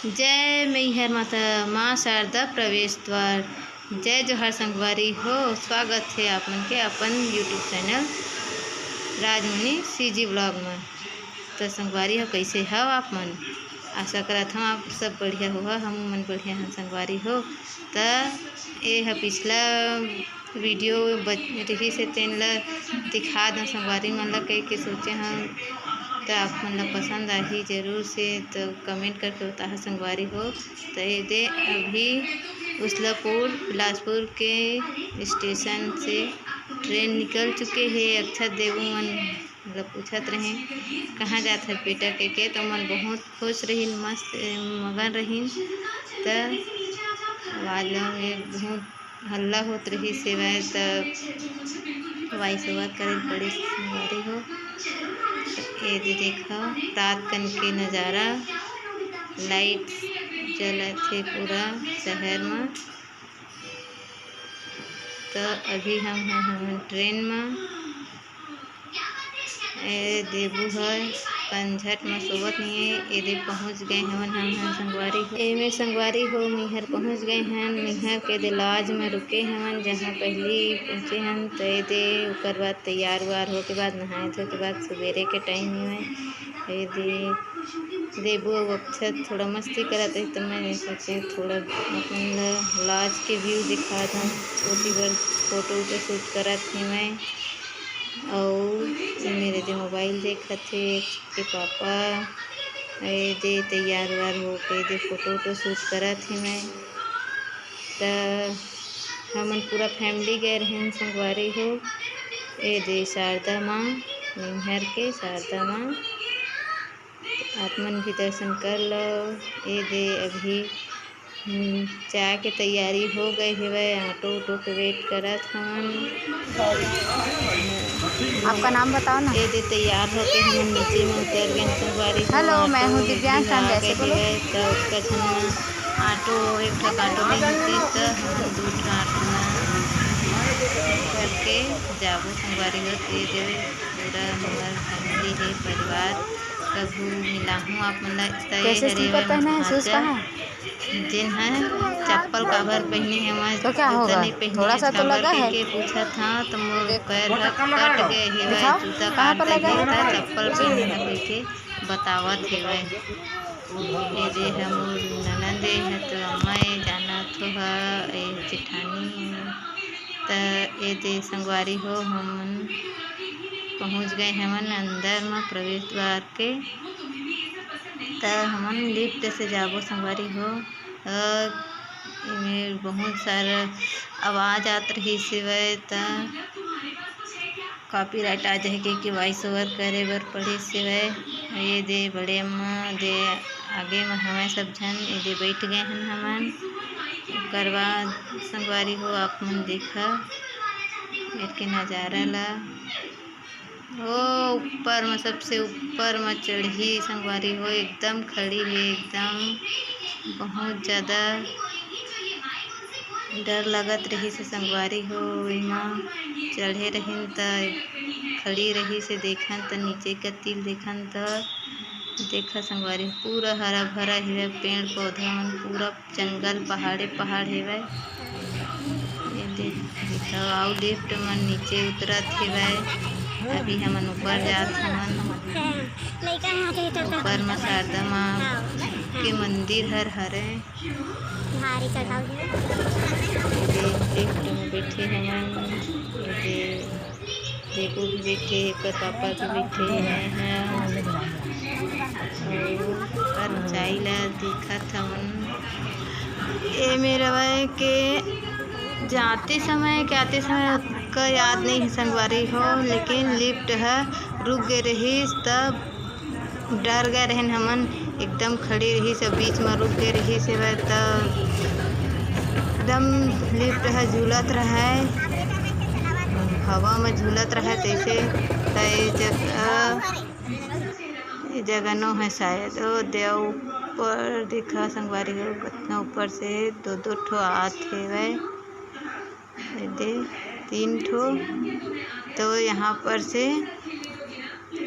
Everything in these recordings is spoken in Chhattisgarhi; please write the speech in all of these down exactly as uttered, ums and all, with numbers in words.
जय मैहर माता, माँ शारदा प्रवेश द्वार। जय जोहार संगवारी हो, स्वागत हे आप मन के अपन YouTube channel Rajmuni CG vlog में। तो संगवारी हो, कैसे हव आप मन? आशा करत हव आप सब बढ़िया होहा, हम मन बढ़िया हन संगवारी हो। त ए ह पिछला वीडियो बच-, रिहिस हे, तेन ल दिखा दंव संगवारी मन ल कहिके सोचे हन। त आप मन ल पसंद आही जरूर से, त कमेंट करके बताहा संगवारी हो। त एदे अभी उसलापुर बिलासपुर के स्टेशन से ट्रेन निकल चुके हे। अक्षत देबू मन मतलब पूछत रहे, "कहाँ जात हस बेटा?" कहिके, त मन बहुत खुश रहिन, मस्त, ए, मगन रहिन। त आवाज ल बहुत हल्ला होत रहिस हेवय, त वॉइस ओवर करे ल पड़िस संगवारी हो। त एदे देखव, रात कन के नजारा, लाइट जलत हे पूरा शहर म। त अभी हम ह, हमन ट्रेन म। ए देबू ह कंझट म सोवत नइये। एदे पहुँच गए हवन हम ह संगवारी हो। एमे संगवारी हो, मैहर पहुँच गए हन। मैहर के एदे लॉज म रुके हवन, जहाँ पहली पहुँचे हन। त एदे ओकर बाद तैयार वार होके बाद, नहाए धोए के बाद सुबेरे के टाइम हवय। एदे देबू अउ अक्षत थोड़ा मस्ती करत रहिस, त मैं सोचे थोड़ा अपन ल लॉज के व्यू दिखा दंव। ओती बर फोटो वोटो शूट करत हे मैं। अउ ए मेर एदे मोबाइल देखत हे के पापा, एदे तैयार वार होके एदे फोटो वोटो शूट करत हे मैं। त हमन पूरा फैमिली गए रहेन संगवारी हो। एदे शारदा माँ, मैहर के शारदा माँ। आप मन भी दर्शन कर लो। एदे अभी, हम्म, चाय के तैयारी हो गए हेवय, ऑटो उटो के वेट करत हवन। आपका नाम बताओ ना। एदे तैयार होके हमन नीचे में उतर गए संगवारी हो। हेलो, मैं हूँ दिव्यांश, हम जैसे बोलो। त ओतका झन म ऑटो, एक ठक ऑटो में होती, त हमन दू ठक ऑटो में करके जाबो संगवारी हो। एदे पूरा हमर फैमिली हे, परिवार। कभू मिलाहूँ आप मन ला। त ए कैसे हरे स्लीपर हवय पहना है, शूज महाराजा, कहाँ है? जेन ह चप्पल काबर पहिने हवय, तो क्या जूता होगा? नइ पहिने थोड़ा सा तो काबर लगा है। कहिके पूछत हव, त मोर पैर ह कट गए हेवय, दिखाओ, जूता कहाँ काट पर लगा देहे, है? त चप्पल पहिने हव कहिके बतावत हेवय। एदे ह मोर ननद ए ह, तो अम्मा ए, जानत हो ह, ए जेठानी ए। त एदे संगवारी हो, हमन पहुँच गए हवन अंदर म प्रवेश द्वार के। त हमन लिफ्ट से जाबो संगवारी हो। अ, एमे बहुत सारा आवाज आत रहिस हेवय, त कॉपीराइट आ जाही कहिके वॉइस ओवर करे बर पड़िस हेवय। एदे बड़े अम्मा दे आगे म हवय सब झन, एदे बइठ गए हन हमन। ओकर बाद संगवारी हो, आप मन देखा एकर नजारा ला। ओ ऊपर म, सबसे ऊपर म चढ़ही संगवारी हो, एकदम खड़ी हे, एकदम बहुत ज्यादा डर लगत रहिस हे संगवारी हो। एमा चढ़े रहिन त खड़ी रहिस हे, देखन त नीचे कति ल देखन त देखा संगवारी हो, पूरा हरा भरा हेवय, पेड़ पौधा मन पूरा जंगल पहाड़े पहाड़ हेवय। एदे देखव, अउ लिफ्ट मन नीचे उतरत हेवय। अभी हमन ऊपर जात हवन। ऊपर म शारदा माँ के मंदिर हर हरे। एदे लिफ्ट म बइठे हवन। एदे देबू भी बइठे हे, ओकर पापा भी बइठे हे। मैं ह अउ ओकर ऊंचाई ला देखत हवन। ए मेर हवय के जाते समय के आते समय ओतका याद नइ हे संगवारी हो, लेकिन लिफ्ट ह रुक गे रहिस, तब डर गए रहेन हमन, एकदम खड़ी रहिस, बीच म रुक गे रहिस हेवय, त एकदम लिफ्ट ह झूलत रहय, हवा म झूलत रहय तइसे। त ए जगह, ए जगह नो हे शायद, ओ दे ऊपर देखा संगवारी हो, कतना ऊपर से दो दो ठो आत हेवय। एदे तीन ठो, तो यहाँ पर से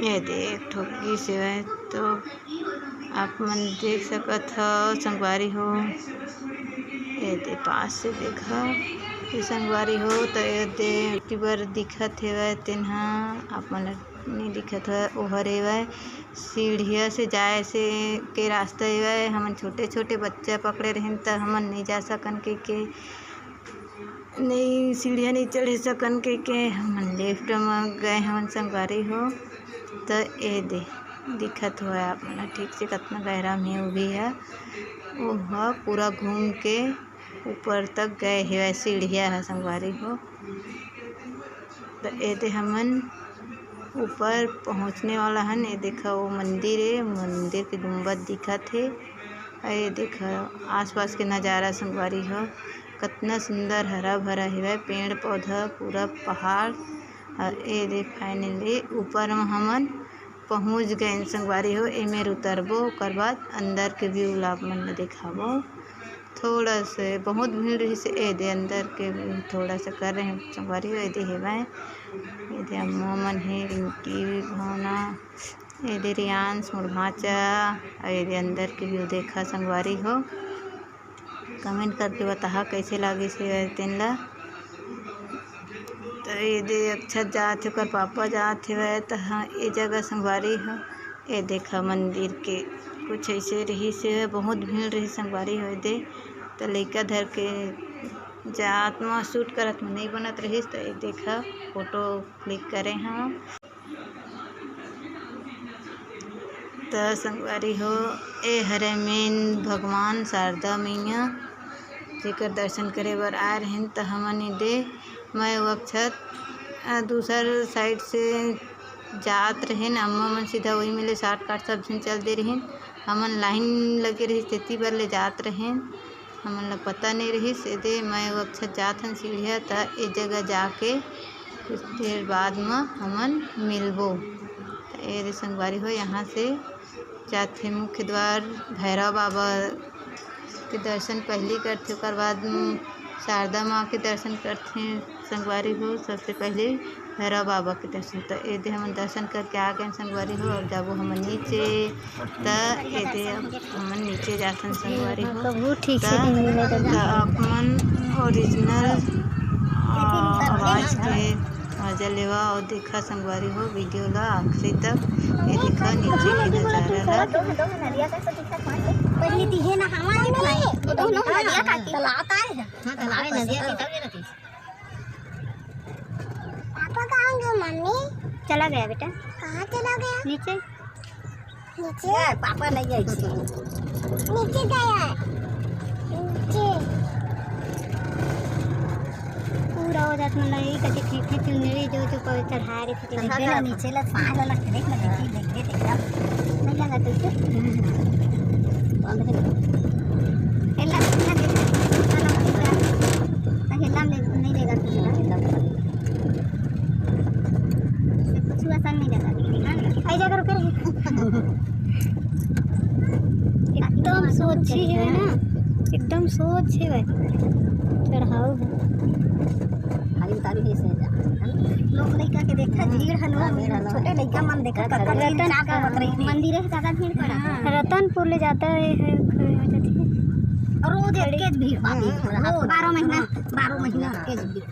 एदे एक ठो गिस हेवय, तो आप मन देख सकत हव संगवारी हो, ये दे पास से देखा, ये संगवारी हो, त ये दे YouTuber दिखत हेवय, तेन ह आप मन ल नइ दिखत हवय, ओहर हेवय सीढ़िया से जाए से के रास्ता हेवय। हमन छोटे-छोटे बच्चा पकड़े रहेन, त हमन नइ जा सकन कहिके, नइ, सीढ़िया नइ चढ़े सकन कहिके हमन lift म गए हवन संगवारी हो। त ए दे दिखत होय आप मन ल ठीक से कतना गहरा में उभी हे, ओह पूरा घूम के ऊपर तक गए हेवय सीढ़िया ह संगवारी हो। त ए दे हमन ऊपर पहुँचने वाला हन। ए देखा वो मंदिर ए, मंदिर के गुम्बद दिखत हे। अउ ए देखा आसपास के नजारा संगवारी हो, कतना सुंदर हरा भरा हेवय, पेड़ पौधा पूरा पहाड़। अउ ए दे finally ऊपर म हमन पहुँच गएन संगवारी हो। एमेर उतरबो, ओकर बाद अंदर के view ला आप मन ल देखाबो। थोड़ा से बहुत भीड़ रहिस, ए दे अंदर के view थोड़ा से कर रहे हैं संगवारी हो। ए दे हेवय, ए दे अम्मा मन हे, रिंकी, भावना, ए दे रियांश, मोर भांचा, अउ ए दे अंदर के view देखा संगवारी हो। Comment करके बताहा कइसे लागिस हे तेन ला। त ए दे अक्षत जात हे, ओकर पापा जात हेवय, त हाँ, ए जगह संगवारी हो। ए देखा मंदिर के कुछ ऐसे रहिस हे, बहुत भीड़ रहिस संगवारी हो ए दे। त लइका धर के जात म shoot करत म नइ बनत रहिस, त ए देखा photo click करे हंव। त संगवारी हो, ए हरे main भगवान शारदा मैया, जेकर दर्शन करे बर आए रहेन। त हमन ए दे, मैं अउ अक्षत, अ, दूसर side से जात रहेन, अम्मा मन सीधा वही मेले shortcut सब झन चल दे रहेन। हमन line लगे रहिस, तेती बर ले जात रहेन। हमन ला पता नइ रहिस, एदे मैं अउ अक्षत जात हन सीढ़िया, त ए जगह जाके कुछ देर बाद म हमन मिलबो। त एदे संगवारी हो, यहाँ से जाथे मुख्य द्वार, भैरव बाबा के दर्शन पहली करथे, ओकर बाद म शारदा माँ के दर्शन करथे। संगवारी हो, सबसे पहले भैरव बाबा के दर्शन। त एदे हमन दर्शन करके आ गए संगवारी हो। अब जाबो हमन नीचे, त एदे अब हमन नीचे जाथन संगवारी हो। प्रभु, ठीक से त, दिन मिले त दादा। आप मन original, आ, आवाज के मजा लेवा अउ देखा संगवारी हो video ला आखिरी तक। ए देखा नीचे के नजारा ला। पहली दिहे ना हमारे बनाए, तो दोनों नदिया काटी। तलाब आए हैं। हाँ, तलाब है, नदिया की तब ये रहती। पापा कहाँ गए मम्मी? चला गया बेटा। कहाँ चला गया? नीचे। नीचे? यार, पापा नहीं गए नीचे। नीचे गया है। नीचे। पूरा हो जात मन ला यही कति फेंकथे चुनरी जो, जो पवित्र चढ़ाए रहिथे। कहाँ देखबे ना का? नीचे ला पाँच वाला देख ना, देखी, देख, देख, देख। नहीं लगा तुझे? एला, एला, एला, एला, नहीं लेगा तुझे। कुछ वैसा नहीं लगा। आई जगह रुके रहे। एकदम सोझ हे ना, एकदम सोझ हे भाई, चढ़ाव हे। खाली उतारू ही से जा। लोग लइका के देखा, भीड़ हलवा, हाँ, भीड़ हलवा। छोटे लइका मन देखा, हाँ, कतका रतन-, भीड़ चाप होवत रही। मंदिर हे, ज्यादा भीड़ पड़ा। हाँ। रतनपुर ले जाता है, है, खड़े हो जाते हैं। रोज एक के भीड़ बाटे, हम्म, रोज। बारह महीना, हाँ। बारह महीना एक के भीड़।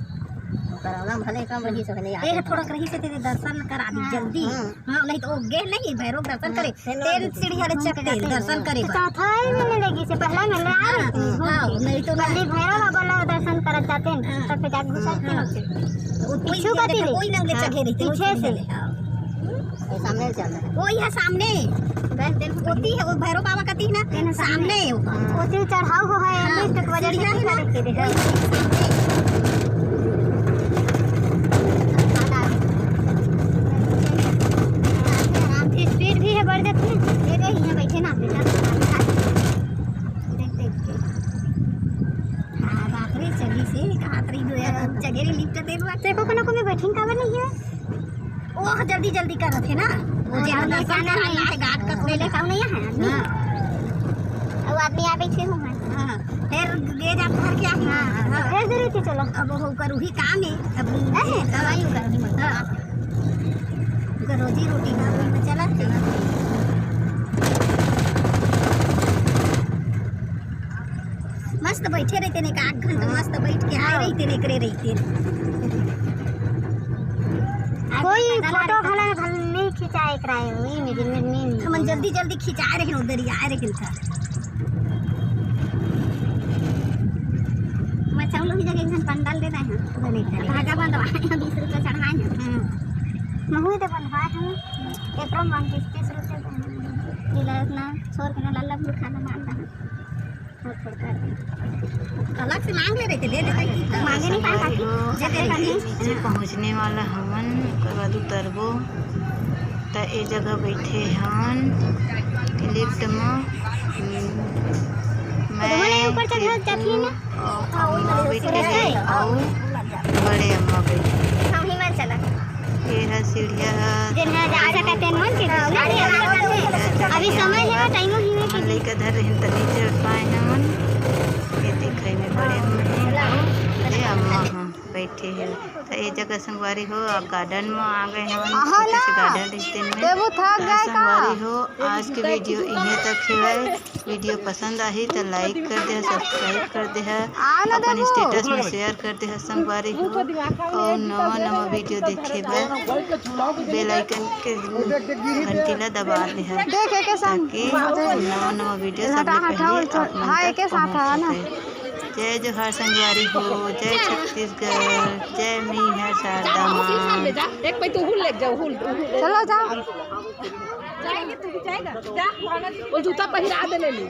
ओकर आराम भले कम रही, सब नहीं ए, आते थोड़ा हैं। रही से तेरे दर्शन करा दी हाँ। जल्दी। हाँ। हाँ, नहीं तो वो गे नहीं, भैरव दर्शन करे। हाँ, तेल सीढ़िया ले चढ़ के दर्शन करे तो बर। चौथा ही में मिलेगी, से पहला में ले आ रही थी, हाँ, घूम के। नहीं तो ना। पहले भैरव बाबा ला दर्शन करत जाते हैं, हाँ, तब पे जाके घुसा के हाँ। होते। तो वो पीछू कोई का नहीं तिले। कोई नंगे हाँ, चढ़े रही थी, पीछे कोई से। नहीं, हाँ। ये सामने चल रहा है। वो यहाँ सामने। बस, बिल्कुल। होती है, वो भैरव बाबा का तीन है, सामने है वो। हाँ। वो तीन चढ़ाव हो है, हाँ, lift के वजह से सीढ़िया है ना। दिखा देते हैं। वही सामने। आराम से speed भी है, बढ़ जाती है। ये रही है, बैठे ना, बेटा, देख, देख के। हाँ, बाप रे, चली से, कहाँ तरी दो यार, चगेरी lift दे दो। देखो, कोनो को भी बैठिन काबर नहीं है? ओह, जल्दी जल्दी करत हे ना। वो हाँ, जे हम जल्दी दर्शन जाना करा है। लाथे घाट का पहले कौन नहीं है आदमी? हाँ। वो आदमी आ बैठे हुए हैं। हाँ, फिर ये जा घर के आही। हाँ, हाँ। फिर जरूर से चलो। अब वो ओकर उही काम है। अब अरे, ये दवाई ओकर उही मन। हाँ। ओकर रोजी रोटी का कोई में चला थे। मस्त बैठे रहितेन, एक आध घंटा मस्त बैठ के आए रहितेन, एकरे रहितेन। कोई फोटो घला घल नहीं खिंचाए एकरा, वही में दिन में नहीं। हमन जल्दी जल्दी खिंचाए रहे, उधर ही आए रहे था। मैं चावल की जगह एक झन पंडाल दे रहे हैं, धागा बंधवाए हैं, बीस रुपये चढ़ाए हैं। महू दे बंधवाए हैं, एकरो मन तीस तीस रुपये। जिला इतना छोड़ के ना लल्ला भूल खाना मान रहा है। अलग से मांग ले रहे थे, ले लेते कि तो मांगे नहीं पाए काकी। जगह का नहीं। नीचे पहुँचने वाला हवन, ओकर बाद उतरबो। त ए जगह बैठे हवन लिफ्ट म। मैं, ऊपर चढ़ जाती है ना। अउ अम्मा बैठे हे, अउ बड़े अम्मा बैठे हे। हम ही मन चला। ये है सीढ़िया है। जेन है जा सकत हे मन के। अभी समय है, टाइम ही है। हमन लइका धर रहिन त नहीं चढ़ पाए हमन। ये देखई में बड़े अम्मा हे, अउ ये अम्मा ह बैठे हे। त ये जगह संगवारी हो, आप गार्डन में आ गए हवन। छोटे से गार्डन रहितेन में। संगवारी हो, आज के वीडियो इहें तक हे। वीडियो पसंद आही त लाइक कर दे, सब्सक्राइब कर दे, अपन स्टेटस में शेयर कर दे संगवारी हो। अउ नवा नवा वीडियो देखे बर बेल आइकन के घंटी ला दबा दे, ताकि नवा नवा वीडियो सबले पहले आप मन तक पहुंच सके। जय जोहार संगवारी हो, जय छत्तीसगढ़, जय मैहर शारदा माँ। एक पै तू हुल ले जा, हुल, हुल। चलो जाओ। जाएंगे, तू भी जाएगा? जा, वो जूता पहिरा दे ले ली।